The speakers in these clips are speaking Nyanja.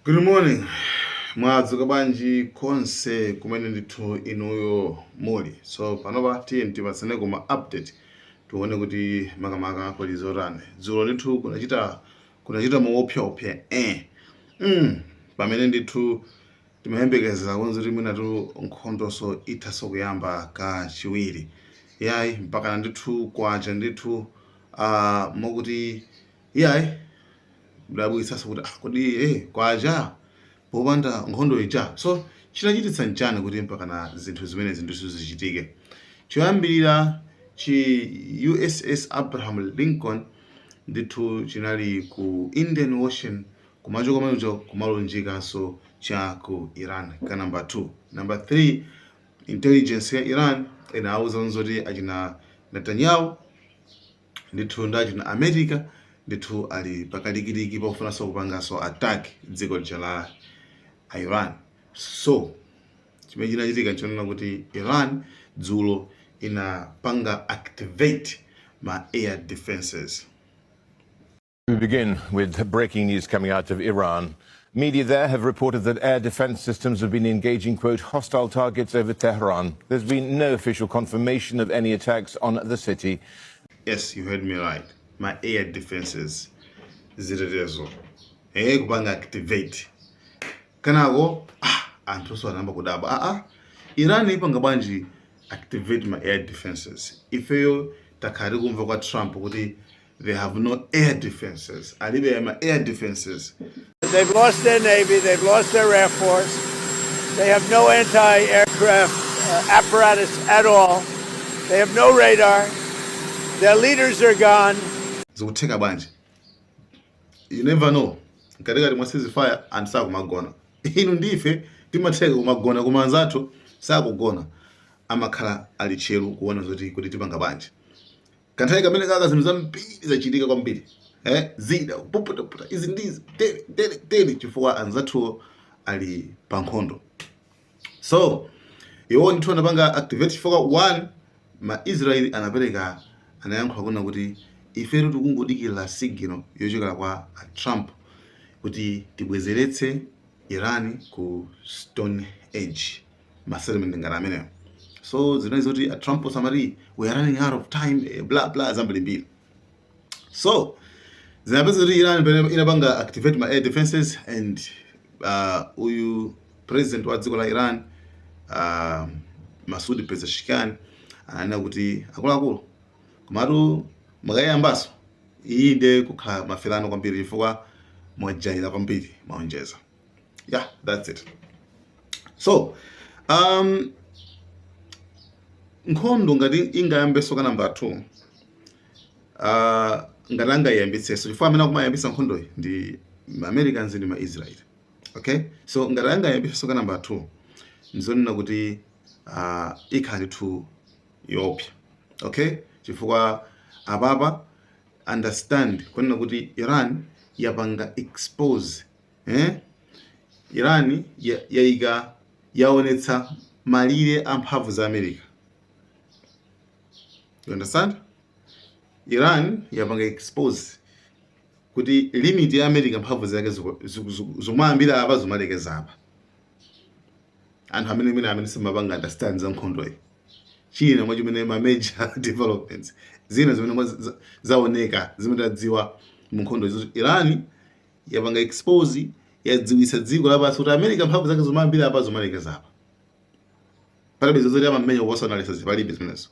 Good morning. Mwadzuka bwanji konse kumene ndithu inuyo muli? So panopa tiye tipatsane kuma update, tione kuti makamaka kuli zotani. Dzulo ndithu kunachita muopyaopya pamene ndithu timayembekezera konza kuti mwinatu nkhondonso ithaso kuyamba kachiwiri. Yayi, mpakana ndithu kwacha ndithu mokuti yayi, mdabwitsanso kuti kodi kwacha popanda nkhondo ija. So chinachititsa nchani kuti mpakana zinthu zimenezi ndithu zichitike? Choyambirira, chi USS Abraham Lincoln ndithu chinali ku Indian Ocean, kumachoka kumenecho kumalunjikanso cha ku Iran, ka number 2. Number 3, intelligence ya Iran inawuza zoti achina Netanyahu ndithu ndi achina America ndithu ali pakalikiliki pofunanso kupanganso attack dziko lija la Iran. So chimene chinachitika nchonena kuti Iran dzulo inapanga activate ma air defenses. We begin with breaking news coming out of Iran. Media there have reported that air defense systems have been engaging, quote, "hostile targets" over Tehran. There's been no official confirmation of any attacks on the city. Yes, you heard me right. Ma air defenses, zitetezo, kupanga activate. Kanako anthu so anayamba kudabwa, Iran ipanga bwanji activate ma air defenses? Ifeyo takhala tikumva kwa Trump kuti they have no air defenses, alibe ma air defenses. They've lost their navy, they've lost their air force, they have no anti-aircraft apparatus at all, they have no radar, their leaders are gone. Zikutheka bwanji? You never know, mkatikati mwa ceasefire anthu sakumagona. Inu ndife timatheka kumagona, koma anzathu sakugona, amakhala ali tcheru kuona zoti kuti tipanga bwanji. Kanthawi kamene kaka zinthu zambiri zachitika kwambiri, zida kupuputaputa, izi ndizi tere tere tere, chifukwa anzathuwo ali pa nkhondo. So iwo ndithu anapanga activate chifukwa one, ma Israeli anapereka, anayankhula kuna kuti ifetu tikungodikira signal yochokera kwa a Trump kuti tibwezeretse Iran ku Stone Age, ma settlement ngati amenewo. So zinali zoti a Trump samati "We are running out of time," bla bla, zambirimbiri. So zinapeza kuti Iran pene inapanga activate ma air defenses and uyu president wa dziko la Iran, Masoud Pezeshkian, ananena kuti akuluakulu, komatu mukayiyambaso iyi nde kukhala maferano kwambiri chifukwa mwajaira kwambiri, maonjeza. Yeah, that's it. So nkhondo ngati ingayambenso ka number 2, ngati angayiyambitsenso, chifukwa amene akumayambitsa nkhondoyi ndi ma Americans ndi ma Israel, okay? So ngati angayambitsenso ka number 2, ndizonena kuti ikhala ndithu yoopsa, okay? Chifukwa apapa understand kunena kuti Iran yapanga expose, eh? Iran yayika, yaonetsa malire a mphamvu za America. You understand? Iran yapanga expose kuti limit ya America, mphamvu zake zomayambira apa, zomalekeza apa. Anthu amene mwina amene simapanga understand za nkhondo iyi, china mwa chimene ma major developments zina zimene zaoneka, zimene tadziwa mu nkhondo izo, Iran yapanga expose, yadziwitsa dziko lapansi kuti America mphamvu zake zomayambira apa, zomalekeza apa. Palibe zozoti amamenya kuposa, palibe zimenezo.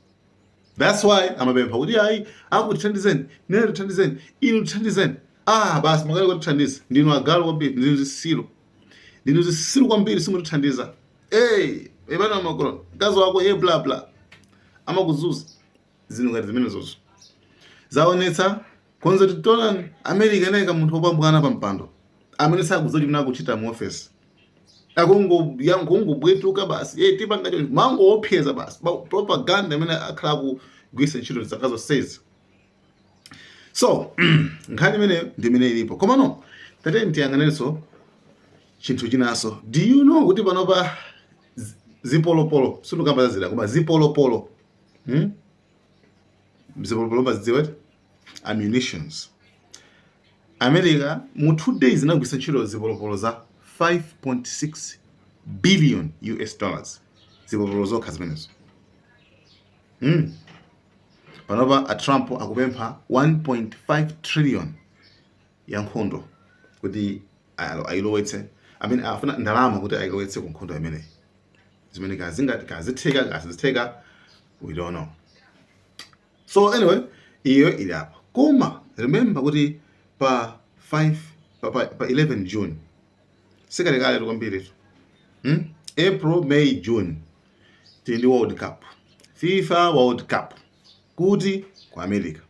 That's why amapempha kuti ayi, akutithandizeni, nene tithandizeni, inu tithandizeni. Ah, basi, makale kutithandiza, ndinu agalu kwambiri, ndinu zisilu, ndinu zisilu kwambiri, simutithandiza. Hey, Emmanuel Macron, mkazi wako ye bla bla amakuzuza, zinthu ngati zimenezozo zaonetsa konza kuti tonani America inayika munthu wopambwana pa mpando amene sakudziwa chimene akuchita mu office, akungobwetuka basi, tipanga chonchi, mangoopseza basi, propaganda imene akhala akugwiritsa ntchito zaka zonsezi. So nkhani imeneyo ndi imene ilipo. Komano tateni tiyang'anenso chinthu chinanso. Do you know kuti panopa zipolopolo, sitikamba zazida, koma zipolopolo, Zipolopolo mazidziwa, ammunitions. America mu 2 days inagwiritsa ntchito zipolopolo za 5.6 billion US dollars zipolopolo zokha zimenezo. Panopa a Trump akupempha 1.5 trillion ya nkhondo kuti ayilowetse, I mean afuna ndalama kuti ayilowetse ku nkhondo imeneyi, zimene kazingati kazitheka kazitheka, we don't know. So anyway, iyo ili apo, koma remember kuti pa 5 pa 11 June, sikalekale kwambiri, April, May, June, tili ndi World Cup, FIFA World Cup kuti ku America.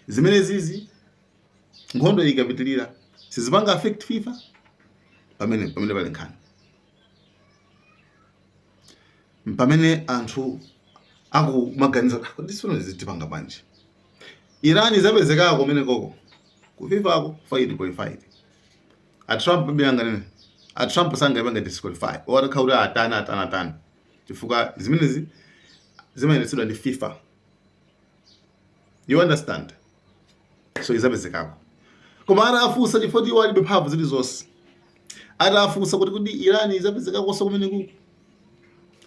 Zimene zizi nkhondo ikapitilira sizipanga affect FIFA. Pamene pali nkhani, pamene anthu akumaganiza kuti tsono zitipanga bwanji, Iran izapezekako kumene koko ku FIFA ko fight qualified. A Trump bianganene, a Trump sangaipange disqualify watakha kuti atani atani atani, chifukwa zimenezi zimayendetsedwa ndi FIFA, you understand? So izapezekako, koma atafunsa, chifukwa iwo alibe mphamvu zilizonse, atafunsa kuti Iran izapezekakonso kumene kuku,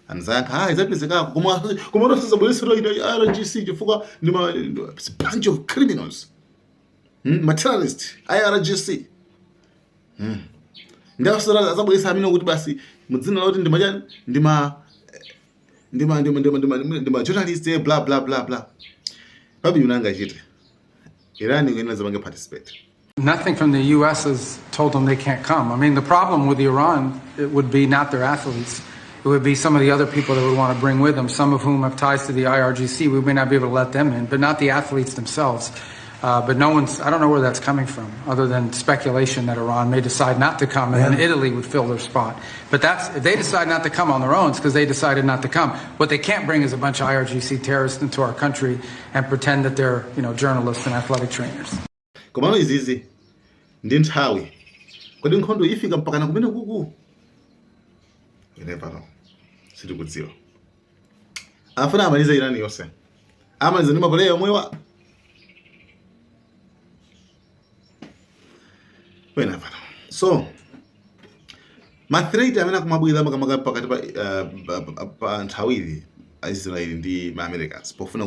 anazayankha, ah, izapezekako, koma tosazabweretsedwa IRGC chifukwa ndi ma bunch of criminals, ma terrorist IRGC, ndi azabweretsa amene kuti basi mudzina loti ndi machani, ndi ma journalist, bla bla bla bla. Pabi unangachite Iran ikuyenera zapange participate. Nothing from the U.S. has told them they can't come. I mean, the problem with Iran, it would be not their athletes. It would be some of the other people that would want to bring with them, some of whom have ties to the IRGC. We may not be able to let them in, but not the athletes themselves. But no one's, I don't know where that's coming from, other than speculation that Iran may decide not to come and then Italy would fill their spot. But that's, if they decide not to come on their own, it's because they decided not to come. What they can't bring is a bunch of IRGC terrorists into our country and pretend that they're journalists and athletic trainers. Komano izizi ndi nthawi, kodi nkhondo ifika mpakana kumene kuku? Ine pano sitikudziwa. Afuna amalize Iran yonse, amalize ndi mapuleya omwewa wena pano. So ma threat amene akumabwera makamaka pakati pa anthu awiri, Israel ndi ma Americans, pofuna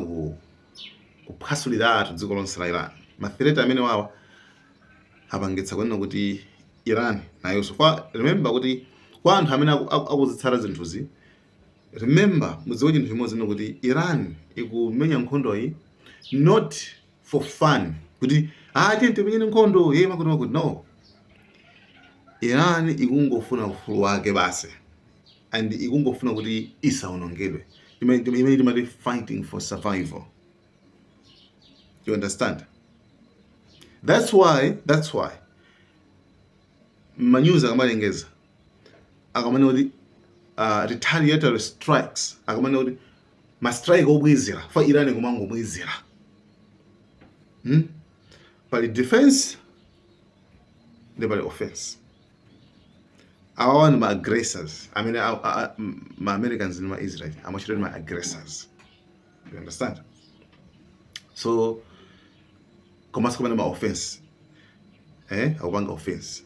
kuphwasuliratu dziko lonse la Iran, ma threat amene wawa apangitsa kunena kuti Iran nayonso kwa, remember kuti kwa anthu amene akuzitsata zinthuzi, remember, mudziwe chinthu chimodzi nino kuti Iran ikumenya nkhondoyi not for fun, kuti ah, tiye timenyene nkhondo ye makuti makuti. No, Iran ikungofuna ufulu wake basi and ikungofuna kuti isawonongedwe, imene timati fighting for survival, you understand? That's why manyuzi akamalengeza, akamanena kuti retaliatory strikes, akamanena kuti ma strike obwezera fa Iran kumangobwezera, Pali defense ndi pali offense. Awawa ndi ma aggressors amene ma Americans ndi ma Israel amachita ndi ma aggressors, you understand? So komanso kumene ma offense, akupanga offense,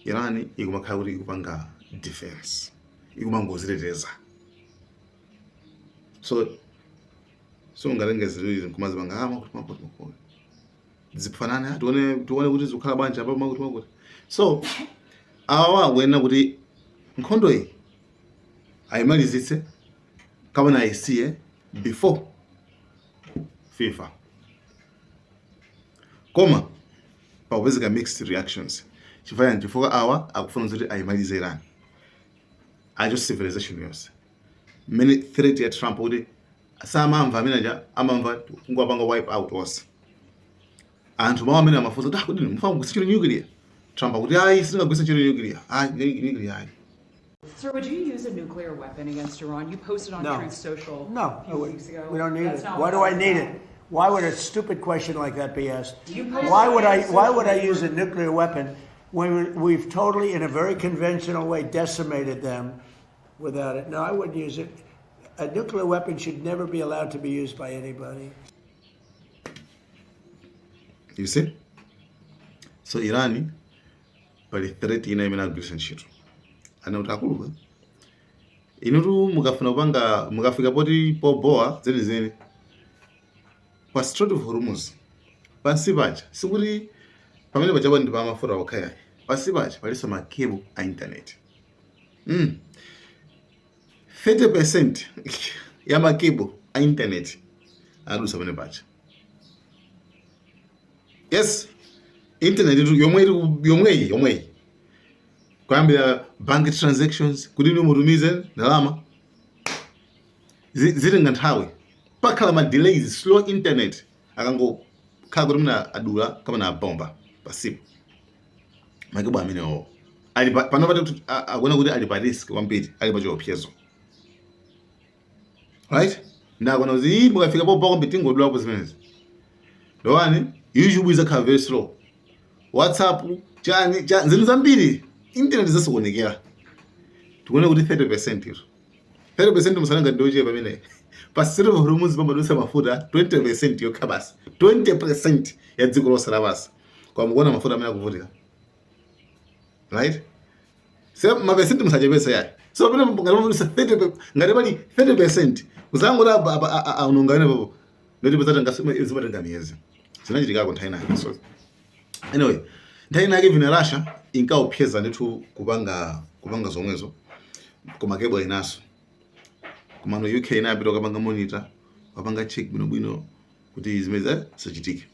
Iran ikumakhala kuti ikupanga defense, ikumangoziteteza. So sungatenge ziwiri nkumazipanga ah, makuti makuti makuti zifanane, tione kuti zikukhala bwanji apa, makuti makuti. So awawa akuyenera kuti nkhondo iyi ayimalizitse kapena ayisiye before FIFA, koma pakupezeka mixed reactions. Chifukwa chani? Chifukwa awa akufuna kuti ayimalize Iran, acho civilization yonse, mmene threat ya Trump kuti samamva amene aja amamva kungowapanga wipe out onse anthu. Mawu amene amafunsa kuti, ah, kodi mufuna kugwiritsa ntchito nuclear? Trump akuti ayi, sitingagwiritse ntchito nuclear, ayi, nuclear ayi. Sir, would you use a nuclear weapon against Iran? You posted on No. Truth Social No, a I few wouldn't. weeks ago. We don't need That's it. not Why what do I that's need about. it? Why would a stupid question like that be asked? You posted Why on would I? Truth Why would I Social. use a nuclear weapon when we've totally, in a very conventional way, decimated them without it? No, I wouldn't use it. A nuclear weapon should never be allowed to be used by anybody. You see? So Iran Pali threat ina imene agwiritsa ntchito. Anati, akuluwe, inutu mukafuna kupanga, mukafika poti pobowa zenizeni pa Strait of Hormuz pansi paja, sikuti pamene pajapo ndi pa mafuta okha yayi, pansi paja palinso ma cable a internet. 30% ya ma cable a internet adusa pamene paja. Yes, internet itu yomwe ili yomweyi, kuyambira bank transactions, kuti inu mutumize ndalama, zitenga nthawi, pakhala ma delays, slow internet, akangokhala kuti muna adula kapena abomba pasipo ma cable amenewo ali pano pati kuti akuona kuti ali pa risk kwambiri, ali pa chiopsezo, right? Ndakuona kuti iyi mukafika popa kwambiri, tingodulapo zimenezi. Ndowani YouTube izakhala very slow, WhatsApp, chani cha zinthu zambiri, internet zasokonekera. Tikuona kuti 30% iro, 30% musananga ndiochepa pamene pa Strait of Hormuz pamadutsa mafuta 20% yokha basi, 20% ya dziko lonse lapansi. Kwa mukuona mafuta amene akuvutika, right? So ma percent musachepesa yayi. So pamene ngati pamadutsa 30 ngati pali 30% kuzangoti aunongane papo, ndoti pazatenga, zimatenga miyezi. Zinachitikako nthawi inake. So anyway, nthawi inake even Russia inkaopseza ndithu kupanga zomwezo koma cable inaso. Komano UK inapita ukapanga monitor, ukapanga check bwinobwino kuti zimene zisachitike.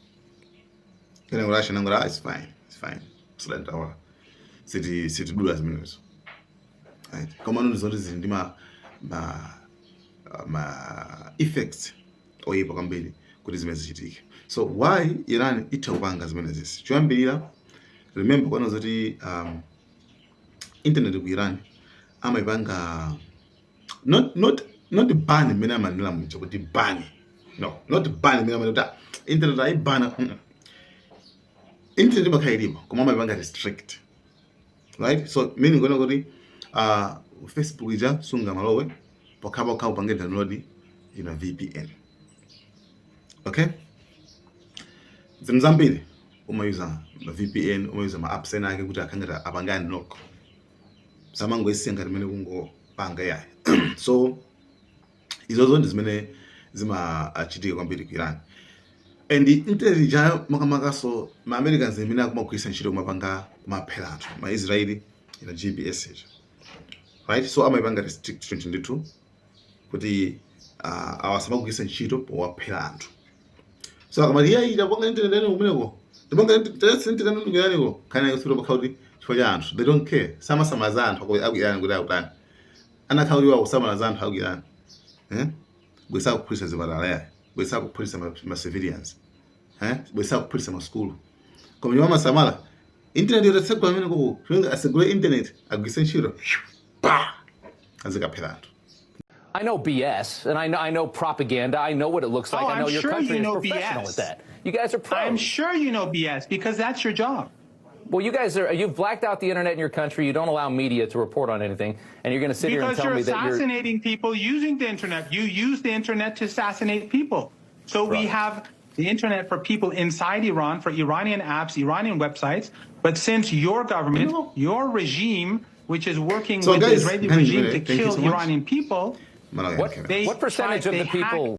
Kena Russia nangoti, "Ah, it's fine, it's fine, sidandaula, sitidula zimenezo," right? Komano ndizoti zili ndi ma effects oyipa kwambiri kuti zimene zichitike. So why Iran itha kupanga zimenezisi? Choyambirira, remember kwana zoti internet ku Iran amayipanga not ban imene amanena muja kuti ban, no, not ban imene amanena kuti, ah, internet ayibana. Internet imakhala ilipo koma amayipanga restrict, right? So meaning kuona kuti Facebook ija sungamalowe pokhapokha upange download ina VPN, okay? Zinthu zambiri umayuza ma VPN, umayuza ma apps ena ake kuti akhangati apange unlock, samangoisiya ngati mene kungopanga yayi. So izozo ndi zimene zimachitika kwambiri ku Iran. And internet ija makamakaso ma Americans imene akumagwiritsa ntchito kumapanga, kumaphera anthu, ma Israeli ina GPS ija, right? So amayipanga restrict choncho ndithu kuti awa asamagwiritsa ntchito powaphera anthu. So akamati iyayi, tapanga internet yanu kumeneko, tapanga internet yanu ku Iraniko, khani yake pakhala kuti chifukwa cha anthu, they don't care, samasamaza anthu aku Iran kuti akutani. Anakhala kuti wakusamala za anthu aku Iran, eh, bwesa kuphulitsa zipatala yayi, bwesa kuphulitsa ma civilians, eh, bwesa kuphulitsa masukulu. Koma nyuma masamala internet yotatsegula amene koko chonga asegule internet, agwiritse ntchito pa azikaphera anthu. I know BS, and I know propaganda. I know what it looks like. Oh, I know I'm your sure country you know is professional BS. at that. You guys are pros. I'm sure you know BS because that's your job. Well, you guys are, you've blacked out the internet in your country. You don't allow media to report on anything, and you're going to sit here and Because tell you're me that you're assassinating people using the internet. You use the internet to assassinate people. So we Right. have the internet for people inside Iran, for Iranian apps, Iranian websites. But since your government, your regime, which is working So with the guys, Israeli thank you, regime to thank you kill so much. Iranian people, Malawi What camera. they what percentage try- of the they hack people